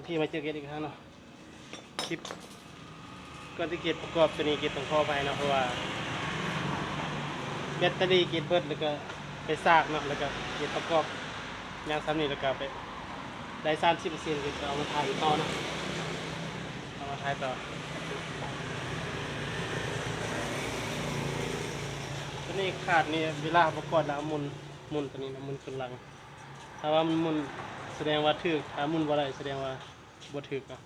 ທີ່ມາເຈີເກດອີກຄັ້ງເນາະ ຄລິບ ກ່ອນທີ່ເກດປະກອບໂຕນີ້ ເກດຕ້ອງຂໍອະໄພເນາະ ເພາະວ່າແບັດເຕີຣີເກດເບິດ ແລ້ວກໍໄປຊາກເນາະ ແລ້ວກໍເກດປະກອບ ຍັງສ່ຳນີ້ ແລ້ວກໍໄປໄດ້ສາມສິບເປີເຊັນ ກໍເອົາມາຖ່າຍຕໍ່ເນາະ ເອົາມາຖ່າຍຕໍ່. ໂຕນີ້ຂາດນີ້ ເວລາປະກອບນະ ໝູນ ໝູນໂຕນີ້ນະ ໝູນຂຶ້ນຫຼັງ ຖ້າວ່າມັນໝູນ ສະແດງວ່າຖືກ ຖ້າໝູນບໍ່ໄດ້ ສະແດງວ່າບໍ່ຖືກເນາະ.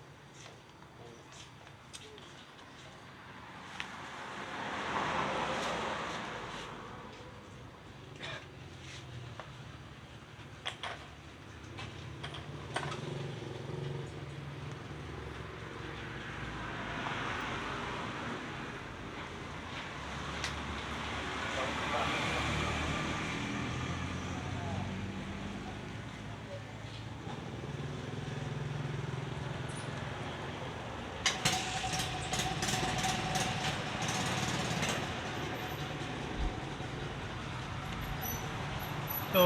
ໂຕ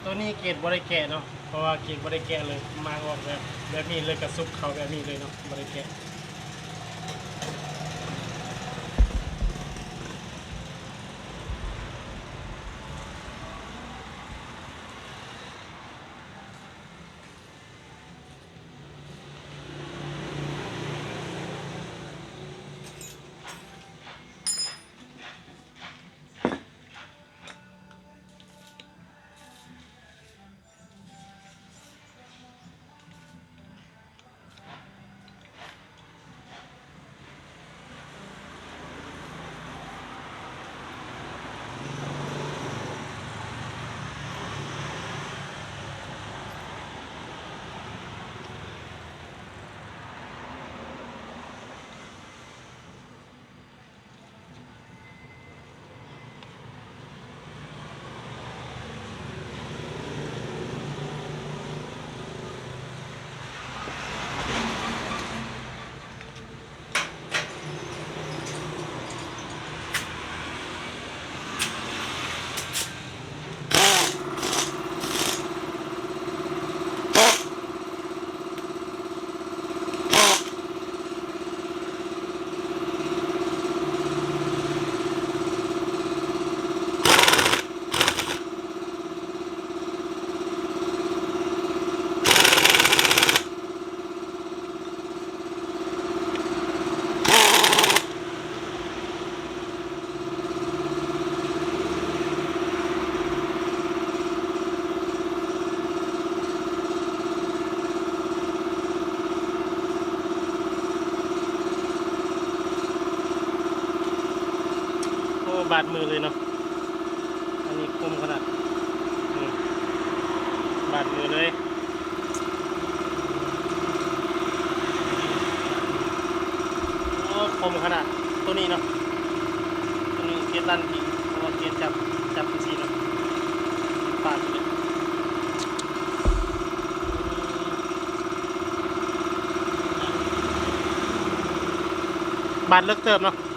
ໂຕນີ້ເກດບໍ່ໄດ້ແກະເນາະ ເພາະວ່າເກດບໍ່ໄດ້ແກະເລີຍ ມາອອກແບບ ແບບນີ້ເລີຍ ກະສຸກເຂົ້າແບບນີ້ເລີຍເນາະ ບໍ່ໄດ້ແກະ. ໂອ້ ບາດມືເລີຍເນາະ ອັນນີ້ຄົມຂະໜາດ ອືມ ບາດມືເລີຍ. ໂອ້ ຄົມຂະໜາດ ໂຕນີ້ເນາະ ໂຕນີ້ເກດລັນຕີ ເພາະວ່າເກດຈັບ ຈັບຈັ່ງຊີ້ເນາະ ປາດເລີຍ ບາດເລິກເຕີບເນາະ.